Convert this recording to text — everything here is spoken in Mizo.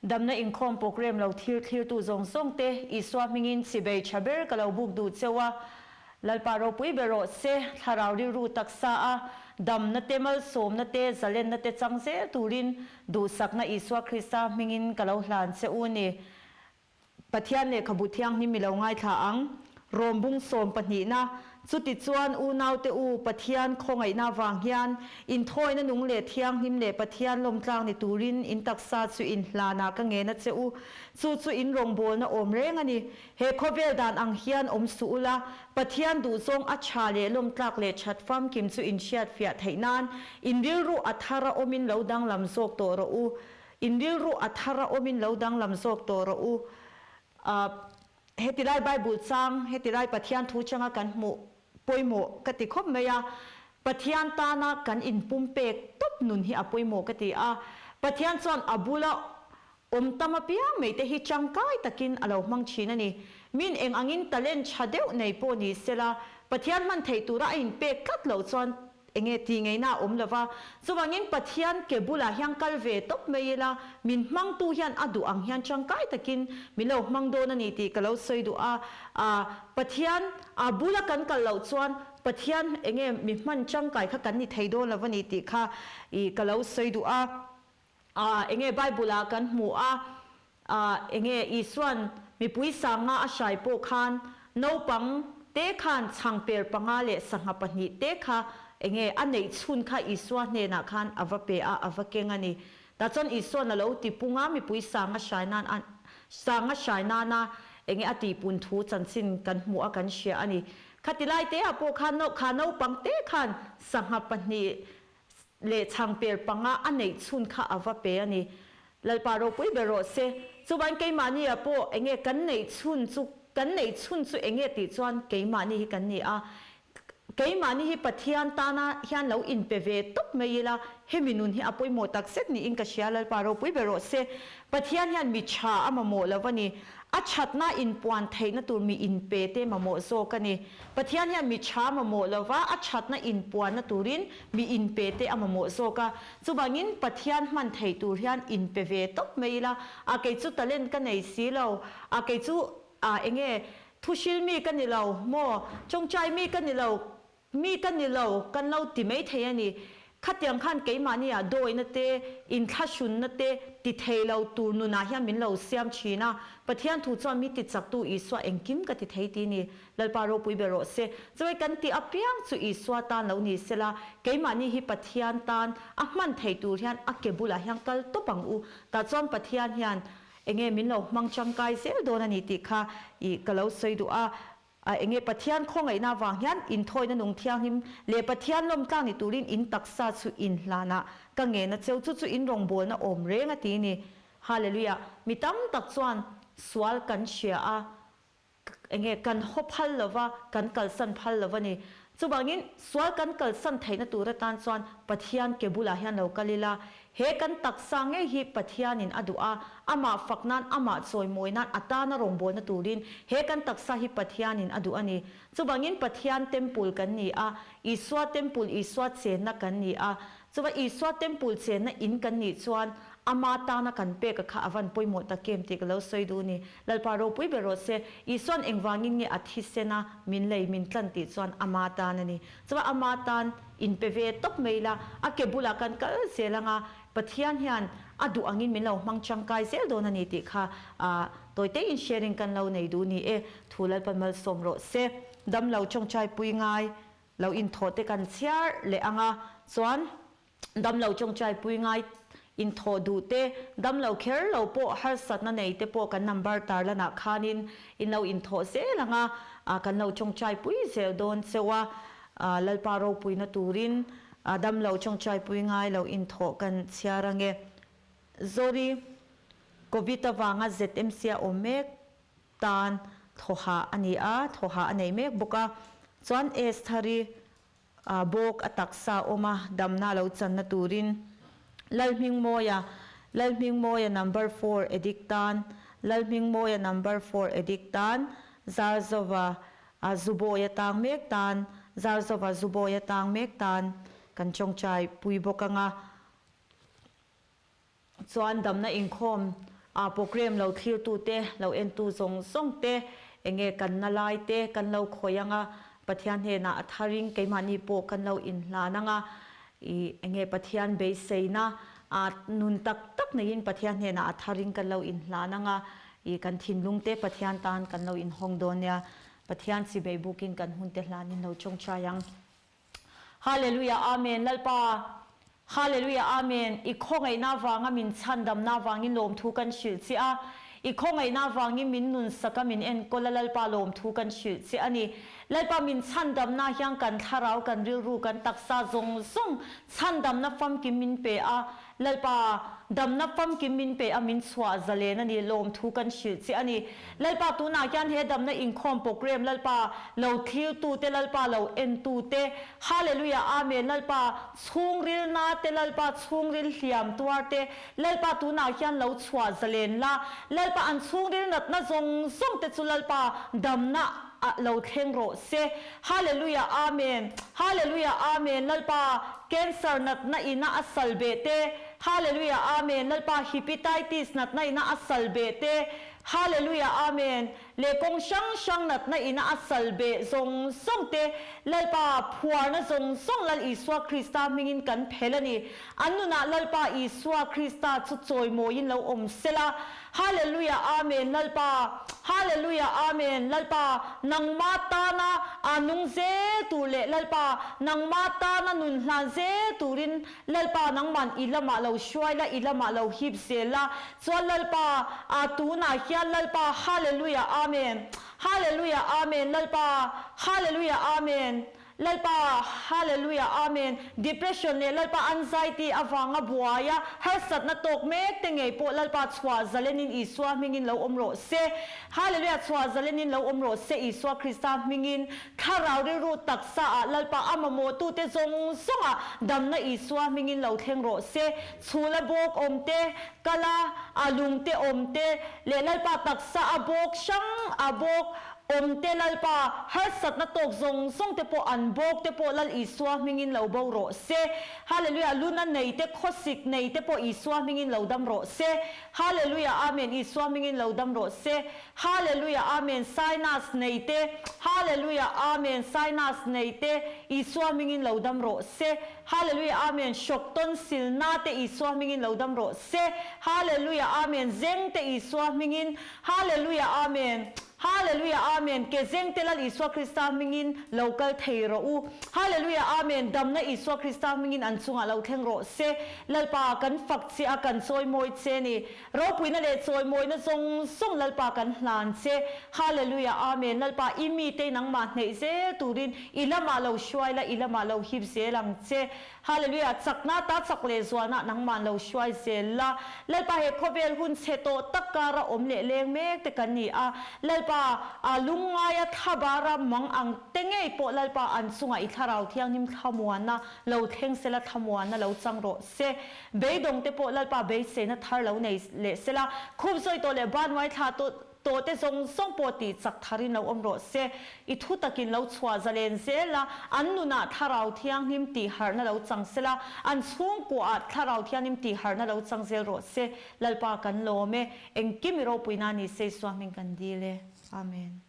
Damna inkhawm program lo thlir thlirtu zawng zawng te Isua hmingin chibei tha ber ka lo buk duh cheu a. Lalpa ropui ber rawh se, thlarau rilru taksa a damna te malsawmna te zalenna te chang zel turin duhsakna Isua Krista hmingin ka lo hlan che u ni. Pathian lehkhabu thianghlim i lo ngaithla ang. Rom bung sawm pahnihna, Chutichuan, unaute u, Pathian khawngaihna avang hian inthawina nung leh thianghlim leh Pathian lawmtlak ni turin in taksa chu in hlanah ka ngen a che u. Chu chu in rawngbawlna awm reng a ni. He khawvel dan ang hian awm suh ula, Pathian duhzawng a tha leh lawmtlak leh that famkim chu in hriatfiah theih nan in rilru a thar a awmin lo danglam zawk tawh rawh u. In rilru a thar a awmin lo danglam zawk tawh rawh u. A, heti lai Bible chang, heti lai Pathian thu changa kan hmuh pawimawh ka ti khawp mai a. Pathian tana kan inpumpek tawp nun hi a pawimawh ka ti a. Pathian chuan a bula awm tam apiang mai te hi tangkai takin a lo hmang thin a ni. Min eng angin talent tha deuh nei pawh ni sela, Pathian hman theih tura a inpek tlat loh chuan Enge tih ngeina a awm lova, chuvangin Pathian ke bulah hian kal ve tawp mai ila, min hmangtu hian a duh ang hian tangkai takin min lo hmang dawn a ni tih ka lo sawi duh a. A, Pathian a bula kan kal loh chuan Pathian enge mi hman tangkai kha kan ni thei dawn lova ni tih kha i ka lo sawi duh a. A, enge Bible ah kan hmu a, a, enge Isuan mipui sanga a hrai pawh khan naupang te khan chhangper panga leh sangha pahnih te kha enge a neih chhun kha Isua hnenah khan a va pe a, a va keng a ni. Tah chuan Isuan a lo ti pung a, mipui sanga hrai nan a, sanga hrai nana enge a tihpun thu chanchin kan hmu a, kan hria a ni. Khati lai te ah pawh khan kha naupang te khan sangha pahnih leh chhangper panga a neih chhun kha a va pe a ni. Lalpa ropui ber rawh se. Chuvain keimahni ah pawh enge kan neih chhun chu kan neih chhun chu enge tih chuan keimahni hi kan ni a. Keimahni hi Pathian tana hian lo inpe ve tawp mai ila hemi nun hi a pawimawh tak zet niin ka hria Lalpa ropui ber rawh se. Pathian hian mi tha a mamawh lo a ni. A thatna inpuan theihna tur mi inpe te mamawh zawk a ni. Pathian hian mi tha mamawh lova a thatna inpuanna turin mi inpe te a mamawh zawk a. Chuvangin Pathian hman thei tur hian inpe ve tawp mai ila, a kei chu talent ka nei si lo, a kei chu a enge thuhril mi ka ni lo maw, tawngtai mi ka ni lo, Mi ka ni lo, kan lo ti mai thei a ni. Khatiang khan keimahni ah dawina te, inthlahrunna te ti thei lo tur nunah hian min lo siam thin a. Pathian thu chuan mi ti chaktu Isua engkim ka ti thei ti ni. Lalpa ropui ber rawh se. Chawei kan tih apiang chu Isua tan lo ni sela, keimahni hi Pathian tan a hman thei tur hian a ke bulah hian kal tawp ang u. Tah chuan Pathian hian enge min lo hmang tangkai zel dawn a ni tih kha i ka lo sawi duh a. A enge Pathian khawngaihna avang hian inthawina nung thianghlim leh Pathian lawmtlang ni turin in taksa chu in hlanah ka ngen a cheu chu chu in rawngbawlna awm reng a ti ni. Hallelujah! Mi tam tak chuan sual kan hria a, enge kan haw phal lova, kan kalsan phal lova ni. Chuvangin sual kan kalsan theihna tur atan chuan Pathian ke bulah hian lo kal ila, He kan taksa ngei hi Pathianin a duh a, amah fak nan, amah chawimawi nan, a tana rawngbawlna turin he kan taksa hi Pathianin a duh a ni. Chuvangin Pathian temple kan ni a, Isua temple, Isua chenna kan ni a. Chuva Isua temple chenna in kan nih chuan ama tana kan pek a kha a van pawimawh tak em tih ka lo sawi duh a ni. Lalpa ropui ber rawh se, Isua'n engvangin nge a thisen a min lei min tlan tih chuan ama tan a ni. Chuan ama tan inpe ve tawp mai ila, a ke bulah kan kal zel anga, Pathian hian a duh angin min lo hmang tangkai zel dawn a ni tih kha tawite in sharing kan lo nei duh ni e, thu Lalpa malsawm rawh se. Dam lo tawngtai pui ngai lo inthawh te kan chhiar leh anga, chuan Dam lo tawngtai pui ngai inthawh duh te, dam lo kher lo pawh harsatna nei te pawh kan number tarlanah khanin in lo inthawh zel ang a, kan lo tawngtai pui zel dawn cheu a, Lalpa ropuina turin dam lo tawngtai pui ngai lo inthawh kan chhiar ange. Zori, Covid avanga ZMC a awm mek tan thawhah a ni a, thawhah a nei mek bawk a, chuan Esthari, A bawk a taksa awm a damna lo channa turin Lalhmingmawia Lalhmingmawia number four addict tan Lalhmingmawia number four addict tan Zarzova a Zubawia tang mek tan Zarzova Zubawia tang mek tan kan tawngtai pui bawk anga. Chuan damna inkhawm A program lo thlirtute, lo entu zawng zawng te, enge kan na lai te kan lo khawih anga, Pathian hnenah a tharin keimahni pawh kan lo inhlan anga, i enge Pathian beiseina a nun tak tak neiin Pathian hnenah a tharin kan lo inhlan anga, i kan thinlung te Pathian tan kan lo inhawng dawn nia. Pathian chibei bukin kan hun te hlanin lo tawngtai ang. Hallelujah Amen Lalpa Hallelujah Amen I khawngaihna vanga min chhandamna vangin lawmthu kan hrilh che a, I khawngaihna vangin min nunsaka min enkawl a Lalpa lawmthu kan hrilh che a ni. Lalpa min chhandamna hian kan thlarau kan rilru kan taksa zawng zawng chhandamna famkim min pe a, Lalpa, damna famkim min pe a min chhuah zalen a ni, lawmthu kan hrilh che a ni. Lalpa tunah hian he damna inkhawm program Lalpa lo thlirtute Lalpa lo entute Hallelujah Amen Lalpa chhungril na te Lalpa chhungril hliam tuar te Lalpa tunah hian lo chhuah zalen la Lalpa an chhungril natna zawng zawng te chu Lalpa damna ah lo thleng rawh se. Hallelujah Amen Hallelujah Amen Lalpa cancer natna ina a sal beh te Hallelujah Amen Lalpa hepatitis natna ina a sal beh te Hallelujah Amen leh kawng hrang hrang natna ina a sal beh zawng zawng te Lalpa phuarna zawng zawng Lal Isua Krista hmingin kan phel a ni. An nunah Lalpa Isua Krista chu chawimawiin lo awm sela. Hallelujah Amen Lalpa Hallelujah Amen Lalpa nangma tana a nung zel tur leh Lalpa nangma tana nun hlan zel turin Lalpa nangman i lamah lo hruai la i lamah lo hip zel la chuan Lalpa a tunah hian Lalpa Hallelujah Amen Hallelujah Amen Lalpa Hallelujah Amen Lalpa Hallelujah Amen Depression leh Lalpa anxiety avanga buai a harsatna tawk mek te ngei pawh Lalpa chhuah zalenin Isua hmingin lo awm rawh se Hallelujah chhuah zalenin lo awm rawh se Isua Krista hmingin Thlarau rilru taksa ah Lalpa a mamawh tute zawng zawng ah damna Isua hmingin lo thleng rawh se Chhula bawk awm te kala a lung te awm te leh Lalpa taksa a bawk hrang a bawk Awmte Lalpa, harsatna tawk zawng zawng te pawh an bawk te pawh Lal Isua hmingin lo bo rawh se. Hallelujah Luna nei te khawsik nei te pawh Isua hmingin lo dam rawh se. Hallelujah Amen Isua hmingin lo dam rawh se. Hallelujah Amen Sinus nei te Hallelujah Amen Sinus nei te Isua hmingin lo dam rawh se. Hallelujah Amen Hrawk tonsil na te Isua hmingin lo dam rawh se. Hallelujah Amen Zeng te Isua hmingin Hallelujah Amen Hallelujah Amen Ke zeng te Lal Isua Krista hmingin lo kal thei rawh u Hallelujah Amen Damna Isua Krista hmingin an chungah lo thleng rawh se Lalpa kan fak che a kan chawimawi che ni Ropuina leh chawimawina zawng zawng Lalpa kan hlan che Hallelujah Amen Lalpa i mite nangmah hneih zel turin i lamah lo hruai la i lamah lo hip zel ang che Hallelujah, chakna ta chak leh zualna nangmah lo hruai zel la. Lalpa he khawvel hun chhe tawh tak kara awm leh leng mek te kan ni a. Lalpa, a lungngaia thlabara mang ang te ngei pawh Lalpa an chungah i thlarau thianghlim thlamuanna lo thleng sela thlamuanna lo chang rawh se. Beidawng te pawh Lalpa beiseina thar lo nei leh sela. Khup zawi tawh leh bannuai thlah tawh. Tawhte zawng zawng pawh tih chak tharin lo awm rawh se. I thu takin lo chhuah zalen zel a, an nunah Thlarau Thianghlim tih harhna lo chang sela, an chhungkuaah Thlarau Thianghlim tih harhna lo chang zel rawh se. Lalpa kan lawm e. Engkim i ropuina ni se Isua hming kan dil e. Amen.